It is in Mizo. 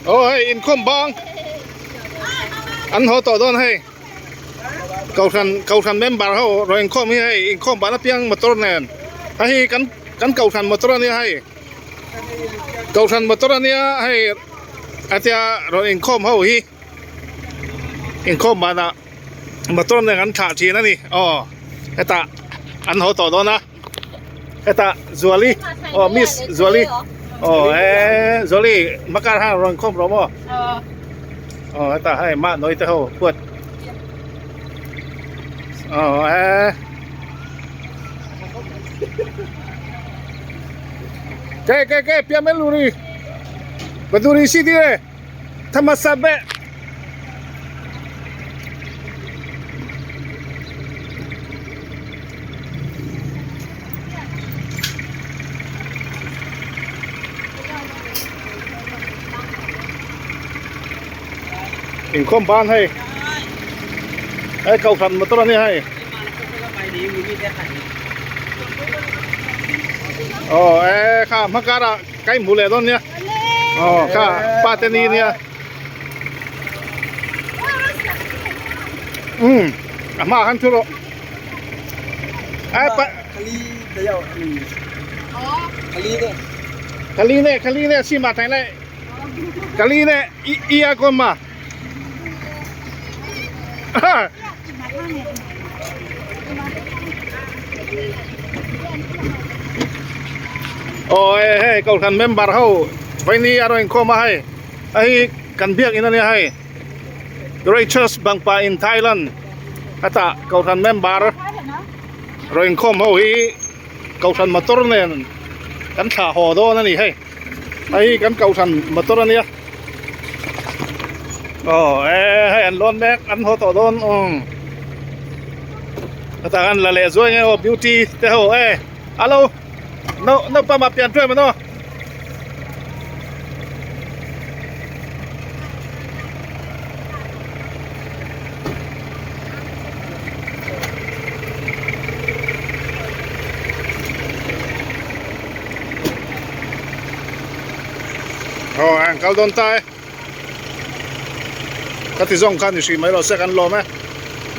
Aw hei inkhawm bang an haw tawh dawn hei kohhran kohhran member ho rawn inkhawm hi hei inkhawm ban apiang motor nen hei hi kan kan kohhran motor ania hei kohhran motor ania hei a tia rawn inkhawm ho hi inkhawm banah motor nen an thlah thin a ni aw hetah an haw tawh dawn a. Hetah Zuali aw Miss Zuali aw e Zuali makar han rawn khawm rawh maw aw hetah hei mah nawi te ho huat aw e ke ke ke piamel luri baduri si dire thamasabe Inkhawm ban hei hei kohhran motor a nia hei aw e kha hma karah ka inhmu leh dawn nia aw kha pa te ni nia um a hmaah khan thu rawh ai pa khali ne khali ne si ma thai lai khali ne i i a kon ma Aw hei kohhran member ho vaini a rawn inkhawm a hei hei kan biakinn a nia hei Great Church Bangpa in Thailand hetah kohhran member rawn inkhawm ho hi kohhran motor nen kan thlah haw dawn a ni hei hei kan kohhran motor a nia. Aw e hei an lawn mek an haw tawh dawn umm hetah khan la leh zuai nge aw beauty te ho e alo no naupang mah pian ṭuai maw naw. Aw an kal dawn ta e ka ti zawng kha ni hrih mai lo se kan lawm e.